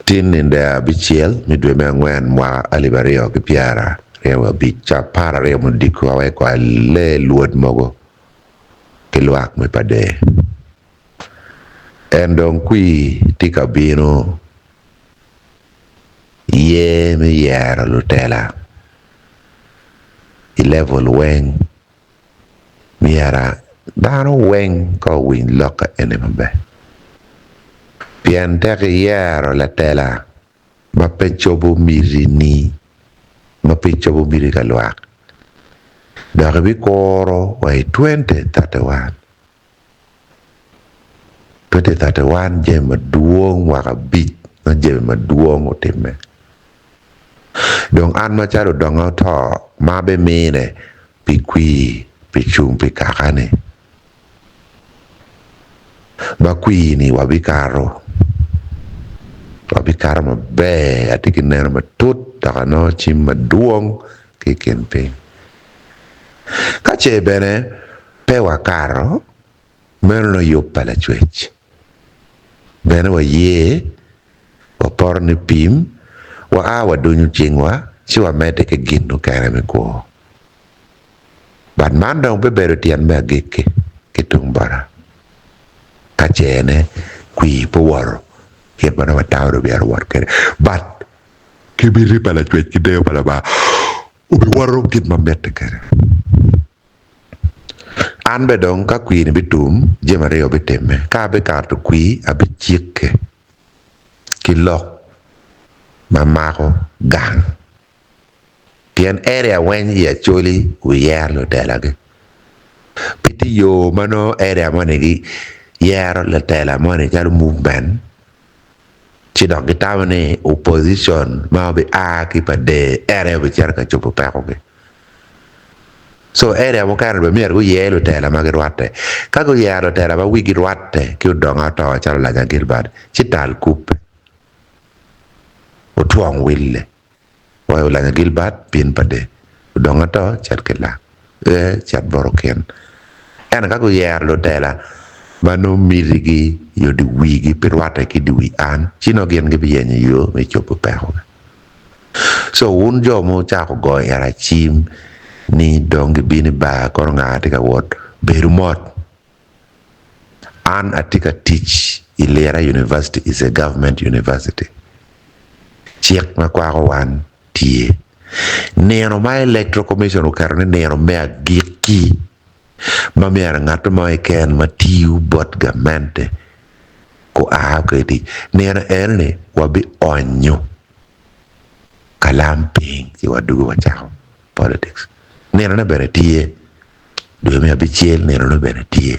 Tin ninde abicel me dwe me angwen mwaka alip aryo ki 25 ca 12 mudiko aweko alee lwod mogo ki lwak me Pader. En dong kwir tye ka bino ye me yero lutela i level weng Myera dano weng ka owiny lokka eni maber, pien tek iyero latela ma pe cobo mitini, ma pe cobo miti ka lwak, dok ibikuro wa i 2031. 2031 jami madwong mwaka abic ma jami madwong otimme. Dong an macalo odonga oto ma abimine pi kwir pi cung pi kaka-ni, ma kwir-ni wabikato, wabikato maber, atye ki neno matut dok anongo cim madwong ki i kin piny. Ka ce bene pe wakato, meno nongo yub pa Lacwec. Bene waye, wapoto ni pim, waa wadunyo cingwa ci wamedde ki gin mukene me kwo. But man dong bibedo tyen me agikki ki tung bota, ka cene kwir pe owoto kit ma dong watamo ni myero owot kwede. But ki miti pa Lacwec ki deyo pa Lubanga, obiwoto kit ma mitte kwede. An bene dong ka kwir-ni bitum, jami aryo bitimme. Ka abikato kwir, abicikke ki lok ma mako gang. Pien area weng i Acholi wuyero lutelagi. Pe tye yo ma nongo area moni giyero latela moni calo movement ci dok gitamo ni opposition ma obia ki pa der en aye obicito ka cobo pekogi. So area mukene bene myero guyer lutela ma girwatte. Ka guyero lutela ma wigi rwatte ki odongo ato calo Lanya Gilbert ci tal kubbe otwong wille. Wai Olanya Gilbert pin pa de odong ato cet ki lak ee cet bot okin. Ento ka guyero lutela ma nongo mitigi nyo di wigi pe rwatte ki di wi an ci nongo gin gibiyenyo yo me cobo pekogi. Co wun jo ma wucako goyo ira cim ni dong gibino i bar kono nga tye ka wot bedo mot. An atye ka tic i Lira University is a government university. Cik ma kwako wan tye. Nino ma Electoral Commission oketo ni nino me agikki ma myero ngat mo keken ma tiyo bot gamente gua kwede i tic, nino enoni wabionyo kalam piny ci wadwogo wacako politics. Ninone bene tye. Dwe me abicel nino-nu bene tye,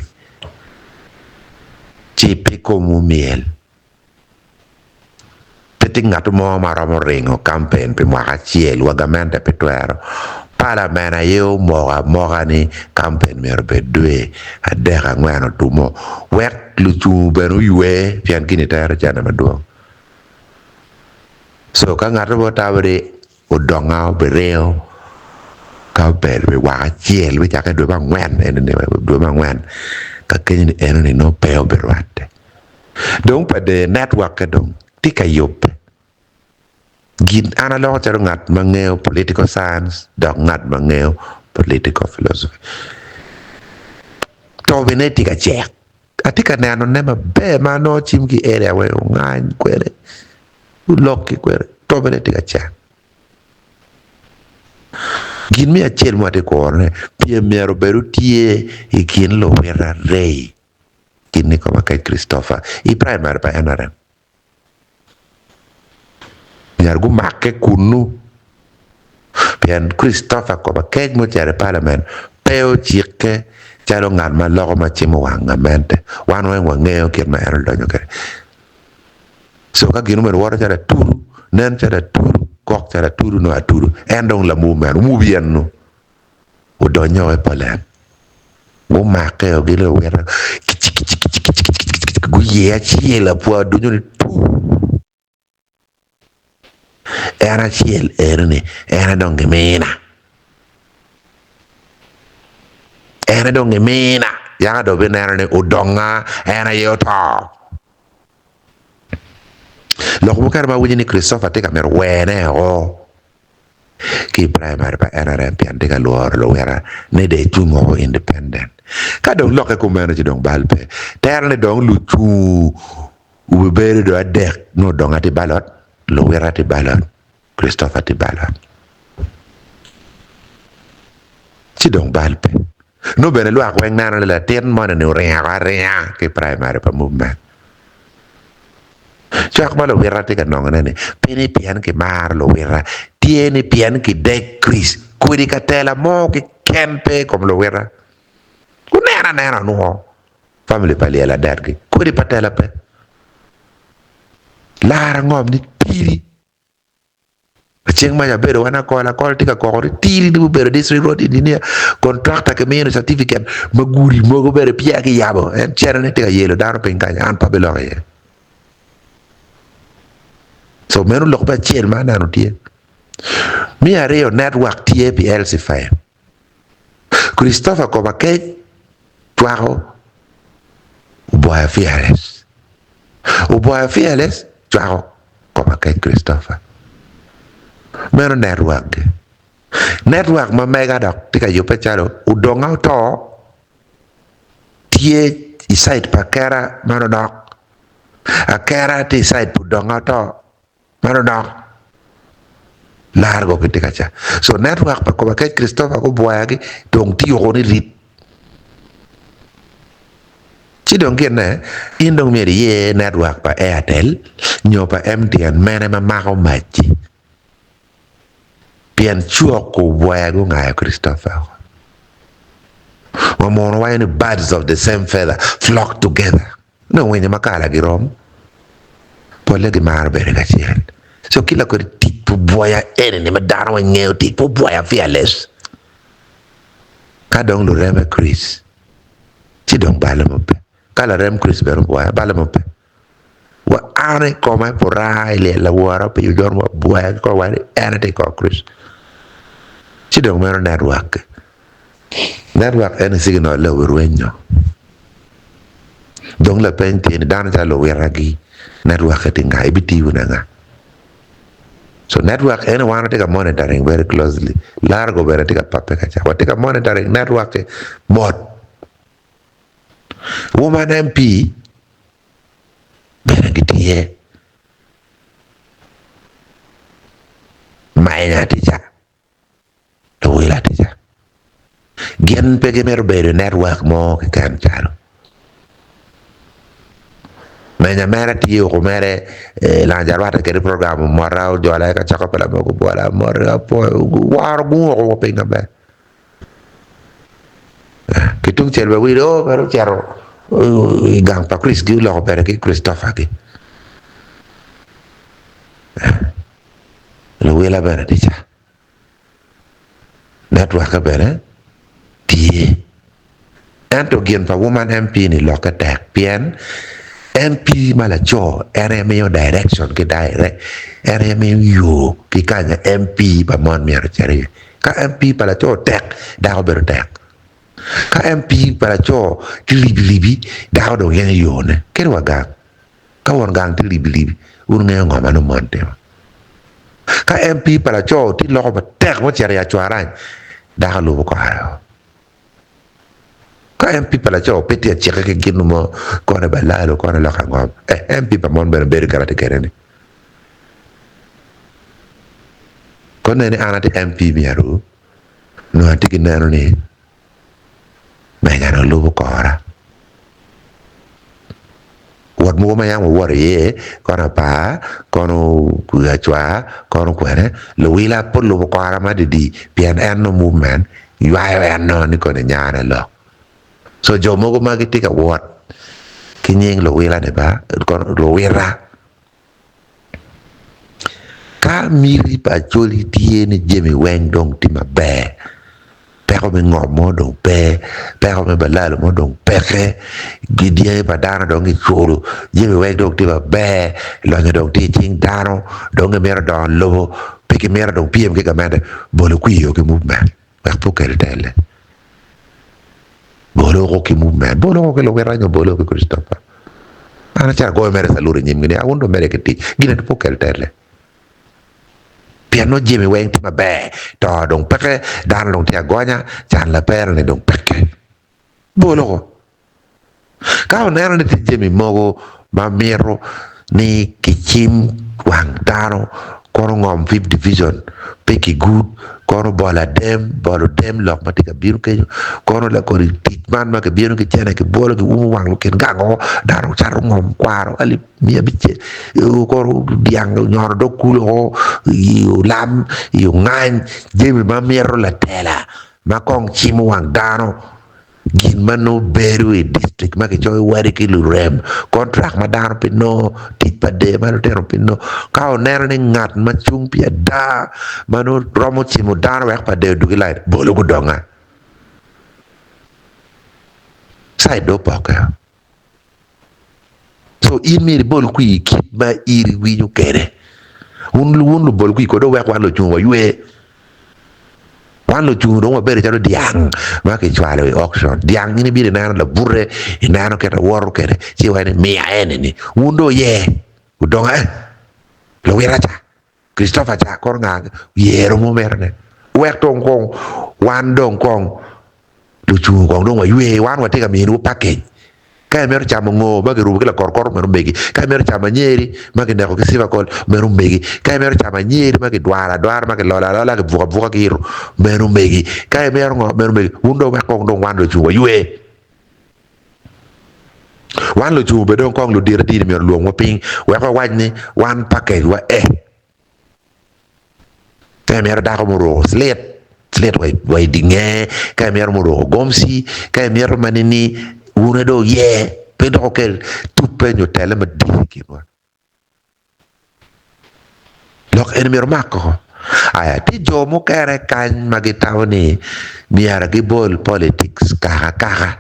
ci pe komwu myel. Pe tye ngat mo ma romo ringo kampen pi mwaka acel wa gamente pe twero. Palamen aye omoko amoka ni kampen myero obed dwe adek angwen otumo wek lucungu bene oywe pien gini tero cente madwong. Co ka ngat mo tamo ni Odonga obiringo ka obedo pi wang acel me cakke dwe me angwen eni dwe me angwen ka kenyo ni eno ni nongo pe obirwatte. Dong pa der network-ke dong tye ka yubbe. Gin an aloko calo ngat ma ngeyo political science dok ngat ma ngeyo political philosophy. Tobine tye ka cek. Atye ka nenone maber ma anongo cim ki area weng ongany kwede. Gulok ki kwede, tobene tye ka cek. Gin me acel ma watye ka kurone, pyem myero obed tye i kin luwita Ray ki Nico Makec Christopher i primary pa NRM. Myero gumakke kunnu pien Christopher Kobakec ma ocito i palament pe ocikke calo ngat ma loko ma cimo wang gamente. Wan weng wangeyo kit ma en odonyo kwede. Co ka gin omyero woto calo atudu, nen calo atudu, kok calo atudu, nongo atudu en dong lamur meno omub yen nu odonyo i polen. Gumake o gin owito kicikicikicikicikicik guye acel apwa odonyo ni tuu. En acel eno ni en aye dong gimina. En aye dong gimina yaka dong bineno ni odonga en aye oto. Lok mukene ma awinyo ni Christopher tye ka mito wene o ki i primary pa NRM pien tye ka lworo luwita ni dong ecung woko independent. Ka dong lokke kumeno ci dong bal pe. Tere ni dong lucung obibedo dong adek nongo Odonga tye i ballot, luwita tye i ballot, Christopher tye i ballot. Ci dong bal pe. Nongo bene lwak weng neno ni latin moni-ni oringo aringa ki i primary pa movement. Cwak ma luwita tye ka nongone-ni pe ni pien kimaro luwita, tye ni pien kideg Kricito. Kodi ka tela mo keken pe i kom luwita. Wuneno anena onongo famili pa lyel adetgi, kodi pa tela pe. Lar angom ni tidi. Ceng mac abedo wan akol, akol tye ka koko ni tidi ni gubedo district road engineer, contractor kimino certificate ma gudi mogo bene peya kiyabo, en cene ni tye ka yelo dano piny kany, an pe abiloko iye. So meno lok me acel ma aneno tye. Me aryo network tye pi LC5. Christopher Kobakec cwako Oboya Fearless. Oboya Fearless cwako Kobakec Christopher. Meno network-gi. Network ma mega dok tye ka yubbe calo Odonga Oto tye i cait pa Akera manonok, Akera tye i cait pa Odonga Oto. Meno dok largo gitye ka ca. So network pa Kobakec Christopher gubwoyagi dong tye oko ni rip. Ci dong ginne, in dong myero iye network pa Airtel nyo pa MTN mene ma mako mac-ci. Pien cwok obwoyagi ongayo Christopher oko. Wa muno waco ni birds of the same feather flock together. Nongo winyo ma kalagi rom, polle gimaro bedo kacel. Co ki lakodi tic pa obwoya eni-ni ma dano weng ngeyo tic pa obwoya fearless. Ka dong lureme Chris, ci dong balle mo pe. Ka larem Chris bene obwoya, balle mo pe. Wa an i kome puranga i lyel lawora pi ojon wa bwoya ki kor wa ni en aye tye i kor Chris. Ci dong meno network-ki. Network eni signal-le obirwenyo. Dong lapeny tye ni dano calo luwitagi network-ki tye nga? Ibitiyo kwede anga? So network eni wan watye ka monitoring very closely. Largo bene tye ka pape ka ca. Watye ka monitoring network-ki mot. Woman MP bene gitye maina tye ca. Luwil atica. Gin pe gimito bedo i netwek mo keken calo menya mere tye oko mere lanja rwatte kwede i program omota ojola i kacokke pa lamego bwola amoti apwoyo woro gungu oko piny maber ki tungcel bene wilo oo mere ocito i gang pa Chris gi oloko bene ki Christopher gi luwila bene tye ca. Netwokke bene tye. Ento gin pa woman MP ni lokke tek pien MP ma laco en aye miyo direction ki direct en aye miyo yo ki kanya MP pa mon myero ocit iye. Ka MP pa laco tek dako bedo tek. Ka MP pa laco tye libilibi dako dong yenyo yone kadi wa gang. Ka won gang tye libilibi, wun wungeyo ngo ma nongo mon timo. Ka MP pa laco tye loko matek ma ocito i acwarany, dako lubo kore o. Ka MP pa laco pe tye acike ki gin mo, kone balalo, kone loko angom, eh, MP pa mon bene bedo kit atye kwede ni. Kono nen ni an atye MP me Aruu, nongo atye ki neno ni Mega-ni olubo kora. Wot mogo ma yam wawoto iye, kono apar, kono acwar, kono kwene, luwila pe olubo kora ma didi pien en nongo movement ywayo en nongo ni koni nyane lok. So jo mogo ma gitye ka wot ki nying luwila-ni ba, kono luwita. Ka miti pa Acholi tye ni jami weng dong tye maber, peko me ngom mo dong pe, peko me balalo mo dong peke, dyangi pa dano dong kiculo, jami weng dong tye maber, lonyo dong tye i cing dano, dong gimito dongo lobo, pe gimito dong pyem ki gamente, bolo kwir ki movement wek pe okel telle. Bolo woko ki movement, bolo woko ki luwita nyo bolo woko ki Christopher. An acito agoyo mere salut i nyimgi ni, 'A wun dong mere ki tic, gin aye pe okel telle. Pien nongo jami weng tye maber, to dong peke, dano dong tye agonya, can lapere-ni dong peke. Bolo ko. Ka oneno ni tye jami mogo ma mito ni kicim wang dano, kono ngom Fifth Division pe kigud, kono bolo adem, bolo dem lok ma tye ka bino kenyo, kono lakodi tic man ma kibino ki cene kibwolo kiumo wang lukin gang o, dano cato ngom kwaro alip miya abicel, kono dyang onyono dog kulu o, i olam, i ongany, jami ma mito latela ma kong cimo wang dano. Gin ma nongo bedo i distrik ma kicoyo wadi ki lurem, kontrak ma dano pe nongo, tic pa der ma lutino pe nongo. Ka oneno ni ngat ma cung pi ada ma nongo romo cimo dano wek pa der odug i lain, bolo gudonga. Cide dong opokke. So in myero ibol kwir i kit ma in iwinyo kwede. Wun wun lubol kwir kodi wuwek wan lucung waywe. Wan lucung dong wabedo calo dyang ma kicwalo i auction. Dyang in ibino ineno labute, ineno kit ma woto kwede, ci iwaco ni miya eni-ni. Wun dong wuye, wudong eh, luwita ca, Christopher ca kono nga yero mo mere-ne. Wek dong kong wan dong kong Lucungu kong dong waywe, wan watye ka miniwu pakej. Ka imito camo ngo ma kirubo ki lakorokoro meno megi, ka imito camo anyeri ma kineko ki civakol meno megi, ka imito camo anyeri ma kidwaro adwara ma kilolo alola kibuko abuka ki ito meno megi, ka imito ngo meno megi. Wun dong wek kong dong wan lucungu waywe. Wan lucungu bene dong kong ludito dini myero olwongwa piny wek wawac ni wan pakej wa eh. Ka imito dako muruko slit, slit wa i di nge, ka imito muruko gomci, ka imito ma nini, wune dong wuye, pe dok wukel tubbe nyo tele madit i kinwa. Lok eni myero omak koko. Aya, tye jo mukene kany ma gitamo ni myero gibol politics kaka kaka.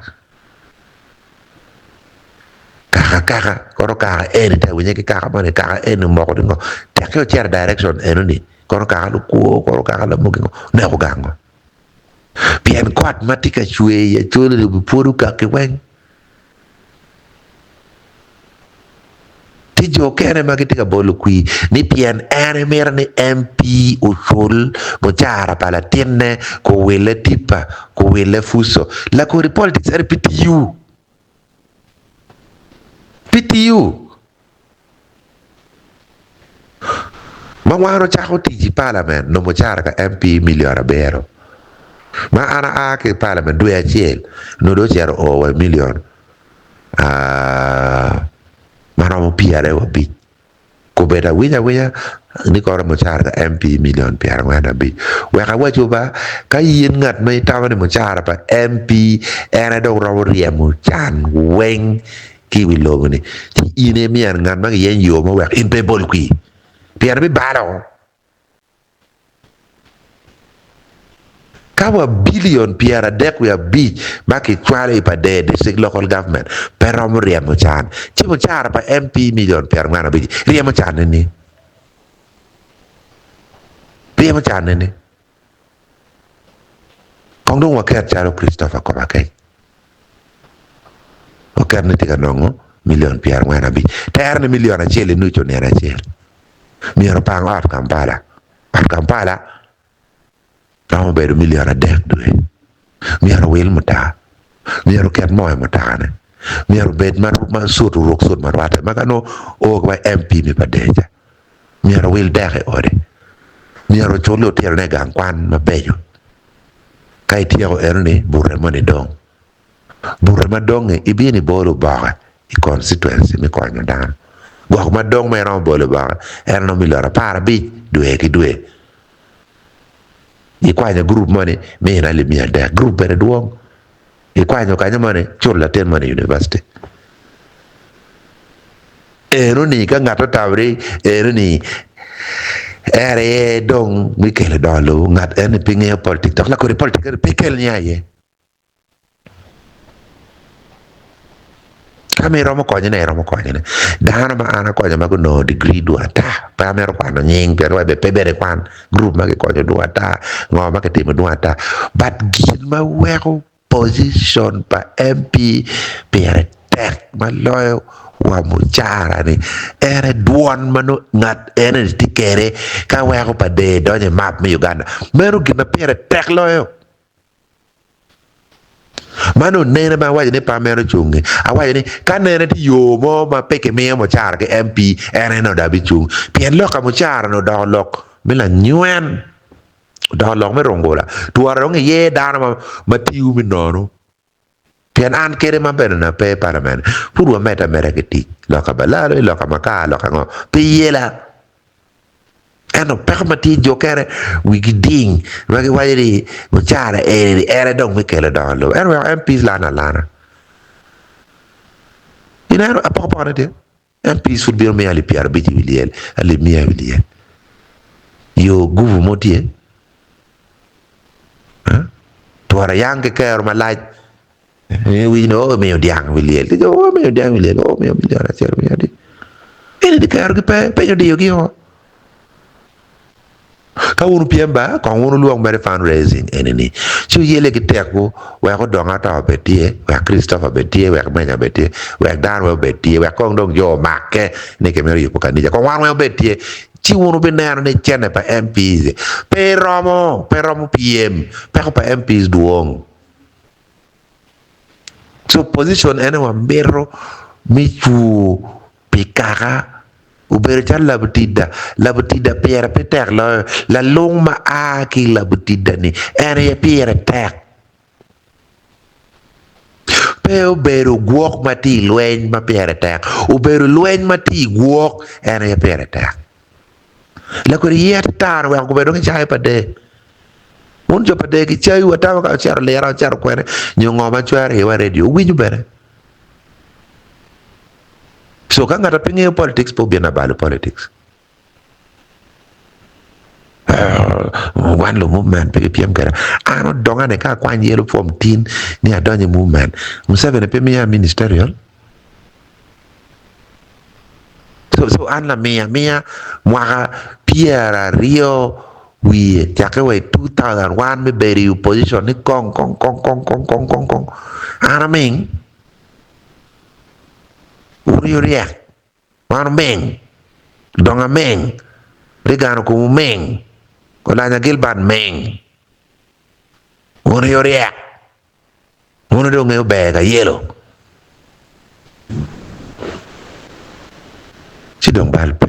Kaka kaka kono kaka eni te winye ki kaka moni kaka eni omoko ni ngo tekke ocito i direction eno ni kono kaka lukwo kono kaka lamogi ngo neko gango pien kot ma tye ka cwer i acholi ni obipwodo kaki weng Tye jo okene ma gitye ka bolo kwir ni pien en emito ni MP ocul mucara pa latinne kuwille tipa kuwille fuso. Lakodi politics eni pe tiyo. Pe tiyo. Ma wan ocako tic i palament nongo mucara ka MP milion abiro. Ma an aa ki i palament dwe acel nongo dong ocito oo wa i milion ma romo 25. Kobedo awinyo awinya ni kono mucara ka MP milion 45. Wek awacwu ba, ka in ngat ma itamo ni mucara pa MP en aye dong romo ryemo can weng ki i wi lobo-ni, ci in aye myero ngat ma giyeny yo mo wek in pe ibol kwir, pien ibibalo. Ka wa bilion 35 ma kicwalo i Pader District Local Government pe romo ryemo can, ci mucara pa MP milion 45 ryemo can nining? Ryemo can nining? Kong dong waket calo Christopher Kobakeny. Waket ni tye ka nongo milion 45. Tere ni milion acel i nucu nino acel. Myero opang ot Kampala. Ot Kampala romo bedo milion adek dwe. Myero owil mutoka. Myero oket moo i mutokane. Myero obed ma sut oruk sut ma rwatte ma ka nongo oo ki wa MP me Pader ca. Myero owil dek i ode. Myero ocul lutinone i gang kwan mabeco. Ka ityeko enoni, bute moni dong. Bute ma dong-ngi ibino ibolo oboke i constituency me konyo dano. Gwok ma dong ma iromo bolo oboke en romo milion 15 dwe ki dwe. Ikwanyo gurup moni mine alip 300, gurup bene dwong. Ikwanyo kanyo moni culo latin moni i university. Enoni ka ngat otamo ni enoni en aye dong me kelo dongo lobo, ngat enoni pe ngeyo politik dok lakodi politik eni pe kel niang iye. Ka ma iromo konyone iromo konyone. Dano ma an akonyo ma gunongo digri dwong ata pe amito kwano nying pien wa pe bene ikwan gurup ma gikonyo dwong ata ngo ma kitimo dwong ata but gin ma weko position pa MP pire tek ma loyo. wa mucara ni en aye dwon ma nongo ngat ene-ni tye kwede ka weko pa der donyo i map me Uganda. Meno gin ma pire tek loyo. Man onene ma awaco ni pe amito cungi. Awaco ni ka nene tye yo mo ma pe kimiyo mucara ki MP en aye nongo dong abicung. Pien lok ka mucara-ni odoko lok me lanywen, odoko lok me rungula. Twora dong iye dano ma tiyo me nono. Pien an kede ma bene na pe i palament, pud wamedde ameda ki tic. Loka balalo, loka makar, loka ngo, pe iyela. Ento peko ma tye jo kene wigi ding ma giwaco ni mucara eni en aye dong me kelo dongo lobo. Ento weko MPs lano alana. Ineno apokapokane tye? MPs pud bino miyo alip pyerabic i wi lyel, alip miya i wi lyel. Yo gubu mo tye? Twara yang ki kero malac. Iwinyo ni oh miyo dyang i wi lyel. Oh miyo dyang i wi lyel. Oh miyo milion acel miyo adi. Eni di kero gi pe, piny odiyo gi o. Ka wun wupyem ba, kong wun wulwong mere fund raising eni ni ci wuyelle ki tekwu wek odong ato obed tye, wek Christopher obed tye, wek Menya obed tye, wek dano weng obed tye, wek kong dong jo omakke ni kimito yubo kanica, kong wan weng obed tye, ci wun wubineno ni cene pa MPs pe romo, pe romo pyem, peko pa MPs dwong. So position ene wamito me cur pi kaka obedo calo labutida, labutida pire pe tek loyo lalung ma a ki i labutida-ni en aye pire tek. Pe obedo gwok ma tye i lweny ma pire tek, obedo lweny ma tye i gwok en aye pire tek. Lakwede yet tano weko gubedo dong icayo pa der. Wun jo pa der gicayi atama ka ocito lira ocito kwene nyo ngo ma cwero iwa radio wuwinyo bene. So ka ngat pe ngeyo politics pe obino abalo politics. Wan lu movement pe gipyem kweda. An odonga ni ka akwany yellow form tin ni adonyo i movement, Museveni pe miya ministerial. So, so an lamiya miya mwaka 20 wiye cakke wa i 2001 me bedo i opposition ni kong kong kong kong kong kong kong kong an aming wuriyo ryek wan oming dongo aming Reagan okom oming Olanya Gilbert ming wuriyo ryek Mono dong ngeyo ber ka yelo ci dong bal pe.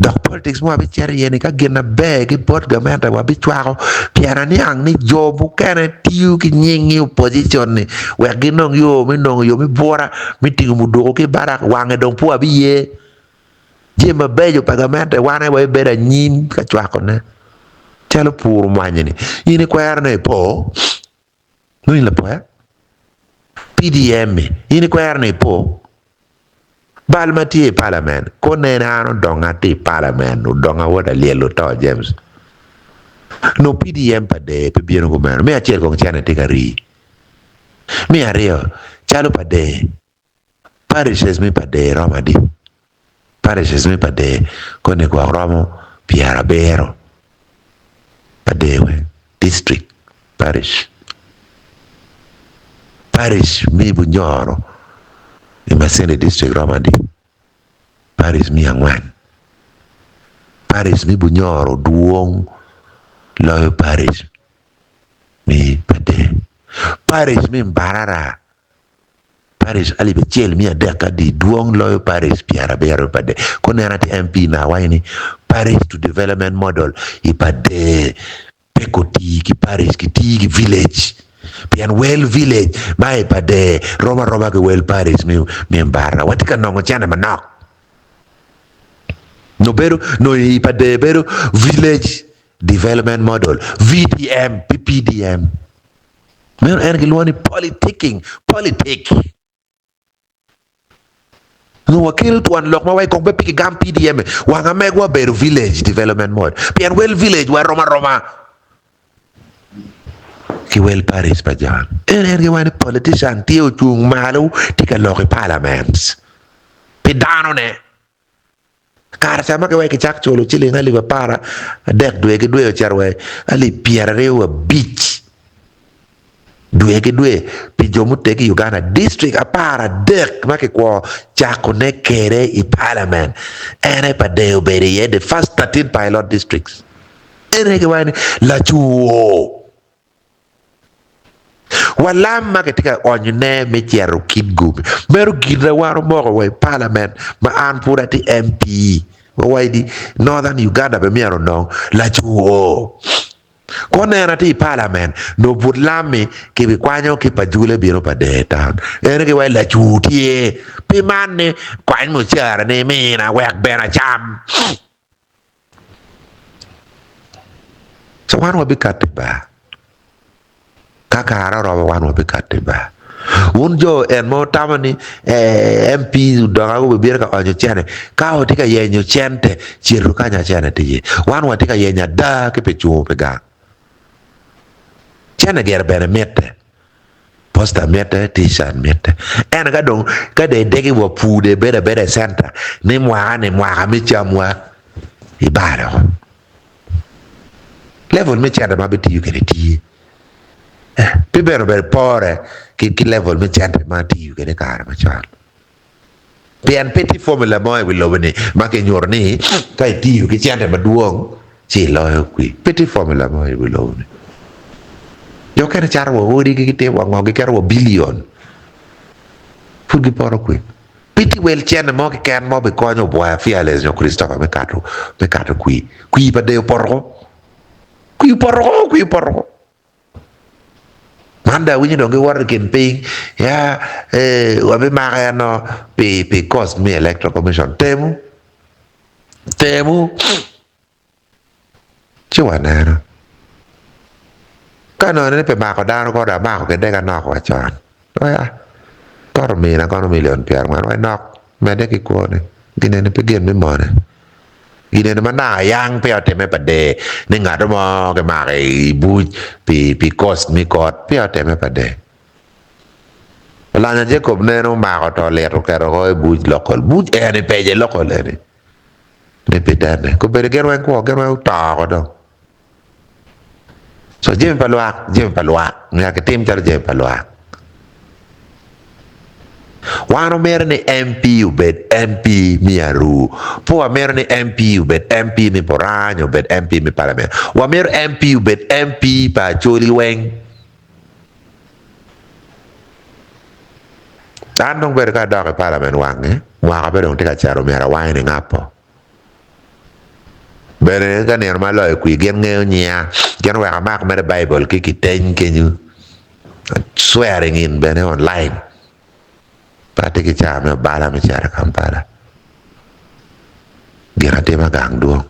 Dok politics ma wabicito iye ni ka gin maber ki bot gamente wabicwako pien aniang ni jo mukene tiyo ki nying ni opposition ni wek ginong yo me nongo yo me bura me tingo muduku ki barak wange dong pe wabiye. Jami mabeco pa gamente wan aye wabibedo anyim ka cwakone calo puro mwanyi-ni. In ikwero ne ipo? Nongo in lapoya? PDM-mi in ikwero ni ipo? Bal ma tye i palament ko nene an odonga atye i palament odonga wod alyel oto James. Nongo PDM pa der pe bino kumeno. Me acel kong cene tye ka rii. Me aryo calo pa der Parishes me pa der romo adi? Parishes me pa der koni gwok romo pyerabiro pa der weng, district, parish. Parish me Bunyoro i Masindi district romo adi? Parish miya angwen. Parish me Bunyoro dwong loyo parish me pa der. Parish me Mbarara Parish alip acel miya adek adi dwong loyo parish pyerabiro i Pader. Ko neno atir MP na awaco ni parish to development model i Pader pe ko tii ki parish ki tii ki village pien wel village ma i Pader rom aroma ki wel parish me Mbarara. Watye ka nongo cene manok. Nongo bedo nongo i Pader bedo village development model VDM pi PDM. Meno en gilwongo ni politicking, politic. Nongo wakelo twon lok ma wai kong pe kigam PDM wang amegwa obedo village development mode pien wel village wa rom aroma ki wel parish pa John. En en giwaco ni politician tye ocung malo tye ka lok i parliament pi dano ne. Kare ca ma kiweko kicak culo ciling alip aparadek dwe ki dwe ocito wa alip 25. Dwe ki dwe pi jo muteggi i Uganda, distrik 13 ma kikwongo cakone kede i palament en aye pa Dee obedo iye, the first 13 pilot districts. En aye giwaco ni lacur. Walam ma kitye ka onyone me cito Kitgum meno gin ma wan omoko wa i palament ma an pud atye MP wawaco ni Northern Uganda bene myero onong lacur. Ka oneno atye i palament nongo but lam-mi kibikwanyo ki pa Jule bino pa Dee Town. Eno giwaco lacur tye pi man ni kwany mucara ni imina wek bene acam. Co wan wabikatti ba. Ka kare oromo wan wabikatti ba. Wun jo en ma wutamo ni MP odonga gubibino ka onyo cene, ka wutye ka yenyo cente, citu kanya cene tye iye. Wan watye ka yenyo ada ki pi cungo pi gang. Cene gire bene mitte. Posta mitte, T-shirt mitte. Ento ka dong ka dong idegi wa pur dong ibedo abeda i centa ni mwaka ni mwaka me camwa ibalo oko. Level me cente ma abitiyo kwede tye pe bene obedo pore ki level me cente ma atiyo kwede i kare macon. Pien pe tye formula mo i wi lobo-ni ma kinyuto ni ka itiyo ki cente madwong ci iloyo kwi. Pe tye formula mo i wi lobo-ni. Jo okene cato wa odigi gitimo wa ngo giketo wa bilion pud gipoto kwi. Pe tye wel cente mo keken ma obikonyo Obwoya Fearless nyo Christopher me kato me kato kwi. Kwi pa deyo opoto ko. Kwi opoto ko, kwi opoto ko. Man dong awinyo dong giwoto i kin piny ya eh, wabimako en o pi pi cost me electoral commission. Temu, temu ci waneno. Ka nongo ni pi mako dano kono dong amako ki dek anok wa con. Oya, kot omina kono milion pyerangwen wa inok medde ki kwone. Gin eni pe gin me mone. Gin eni ma naka yang peya otimme pa der ni ngat mo kimako i buc pi pi cost me kot peya otimme pa der. Olanya Jacob nene omako to lito oketo oko i buc lokol buc eni pece lokol eni ni pi tene kobedo gin weng kwo gin weng oto oko dong. So jami pa lwak, jami pa lwak, myero kitim calo jami pa lwak. Wan wamito ni MP obed MP me Aruu, pe wamito ni MP obed MP me Puranga nyo obed MP me Palament. Wamito MP obed MP pa Acholi weng. An dong bedo ka adok i Palament wange, mwaka pe dong tye ka cito myero awange ni ngapo. Bene ka nino ma aloyo kwir gin ngeyo nyinga, gin oweko amak mere Baibul ki kiteny kenyo, swearing in bene online. Pe atye ki caa me obala me cito i Kampala. Gin atima gang dwong.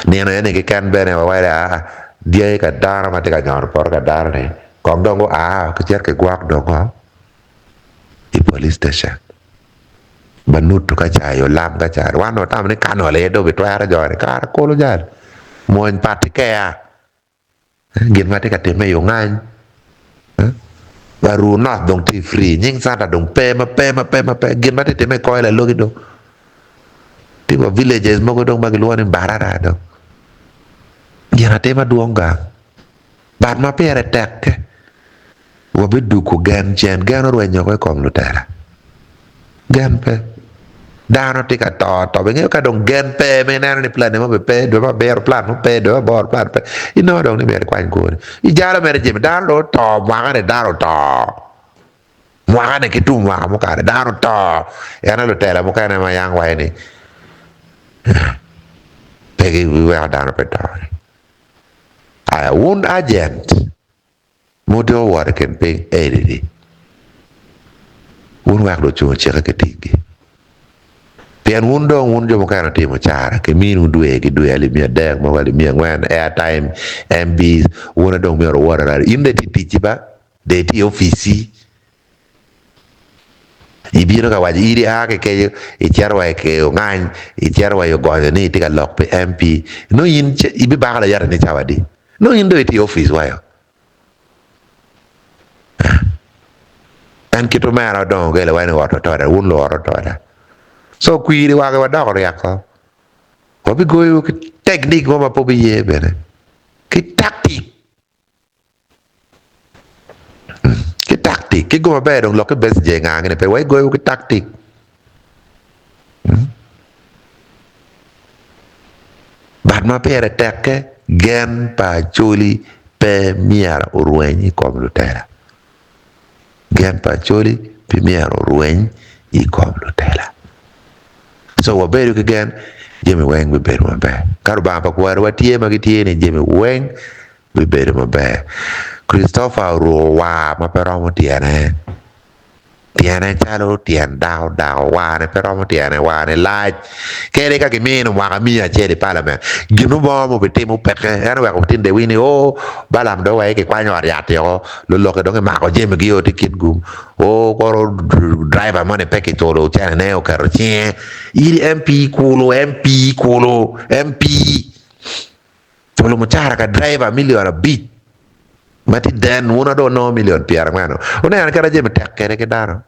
Nino eni keken bene wawaco ni aa dyangi ka dano ma tye ka nyono poto ka dano-ni kong dong gua gicit gigwok dong i police station. Manuto ka cayo lam ka caro wan watamo ni kanol aye dong bitwero joni kara kulu jal mwony pat ki keya gin ma tye ka timme i ongany aruu north dong tye free nying canta dong pe ma pe ma pe ma pe gin ma tye ka timme i koi lalogi dong tye wa villages mogo dong ma gilwongo ni Mbarara dong gin atima dwong gang but ma pire tek-ke. Wabidwogo gen cen. Gen orwenyo woko i kom lutela. Gen pe. Dano tye ka to to. Ingeyo ka dong gen pe ma ineno ni plan mo bene pe, dwe me abiro plan mo pe, dwe me aboro plan pe, inongo dong ni myero ikwany kwoni. Ijalo mere jami. Dano dong oto mwaka-ni dano oto. Mwaka-ni ki tum mwaka mukane dano oto. En aye lutela mukene ma yang waco ni pe giweko dano pe to. Aya wun agent. Ma wutye wot i kin piny eni-ni, wun wek dong ocung ocikke ki ticgi. Pien wun dong wun jo mukene wutimo cara, kiminiwu dwe ki dwe alip miya adek, mogo alip miya angwen, airtime, MBs, wun aye dong myero wuwot arari. In dong itye i ticci ba, dong itye i opic-ci, ibino ka waco in ia ki kenyo icito wa i ongany, icito wa i ogonyo ni itye ka lok pi MP, nongo in ibibako layata ni cawa adi? Nongo in dong itye i opic wayo. En kit omera odongo gele wa ni ot otoda, wun luot otoda. So kwiri wage wadoko ryeko. Wabigoyo ki teknik mo ma pe obiye bene. Ki tactic. tactic. Ki gum maber dong lok ki Besigye nga gini pe wa igoyo ki tactic. But ma pire tekke gen pa Acholi pe myero orweny i kom lutela. Gen pa Acholi pe myero orweny i kom lutela. So wabedo ki gen jami weng bibedo maber. Ka Lubanga pa kwariwa tye ma gitye ni jami weng bibedo maber. Christopher oruko war ma pe romo tyene. Tyene calo tyen dako dako, warne pe romo tyene, warne lac. Kadi ka kimino mwaka miya acel i palament, gin mo ma obitimo peke. En oweko tin de winy ni, oo, Balaam dong wai kikwanyo ot yat-ti oko, lulokke dong kimako jamigi o tye kit gum. Oo, kono driver moni pe kiculo centene oketo cinge. In MP kulu, MP kulu, MP. Culo mucara ka driver million abic ma tye den wun adong wunongo million pyerangwen wuneno kit ma jami tek kwede ki dano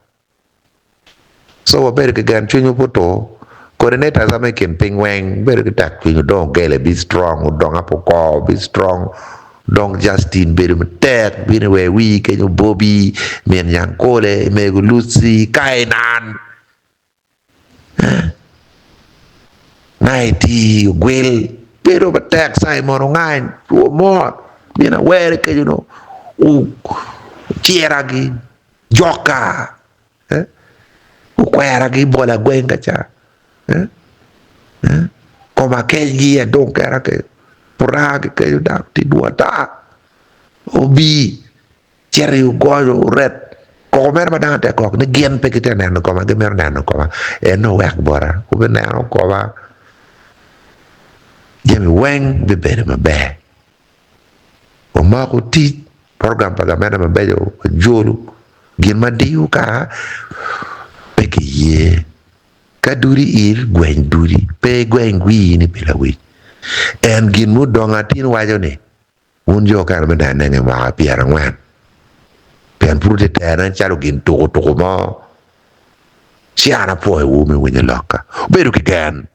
so wabedo ki gen cwinywu pe otur coordinators ma i kin piny weng wubedo ki tek cwiny wudong ogele be strong wudong apokor be strong dong Justin bedo matek bino i wer wii kenyo Bobi min nyangkole mego Lucy Kainan. Naiti ogwil bedo matek Cimon ongany two mot min awere kenyo nongo ocira gi joka okwera gi bola gweng ka ca koma kec gi adong kena kenyo pura ki kenyo dano tye dwong ata obi. Cito i ogonyo oret koko mere ma dano te kok ni gin pe gitye ka neno koma gimito neno koma en nongo wek bota gubineno koma jami weng bibedo maber wamako tic program pa gamente mabeco wajolo gin ma diyo ka pe kiye ka dudi il gweng dudi pe igweng wii ni pi lawic en gin mudong atin waco ni Wun jo okene me nene nge mwaka pyerangwen, pien pud wutye terone calo gin tukutuku mo, ci an apwoyowu me winyo lokka. Wubedo ki gen.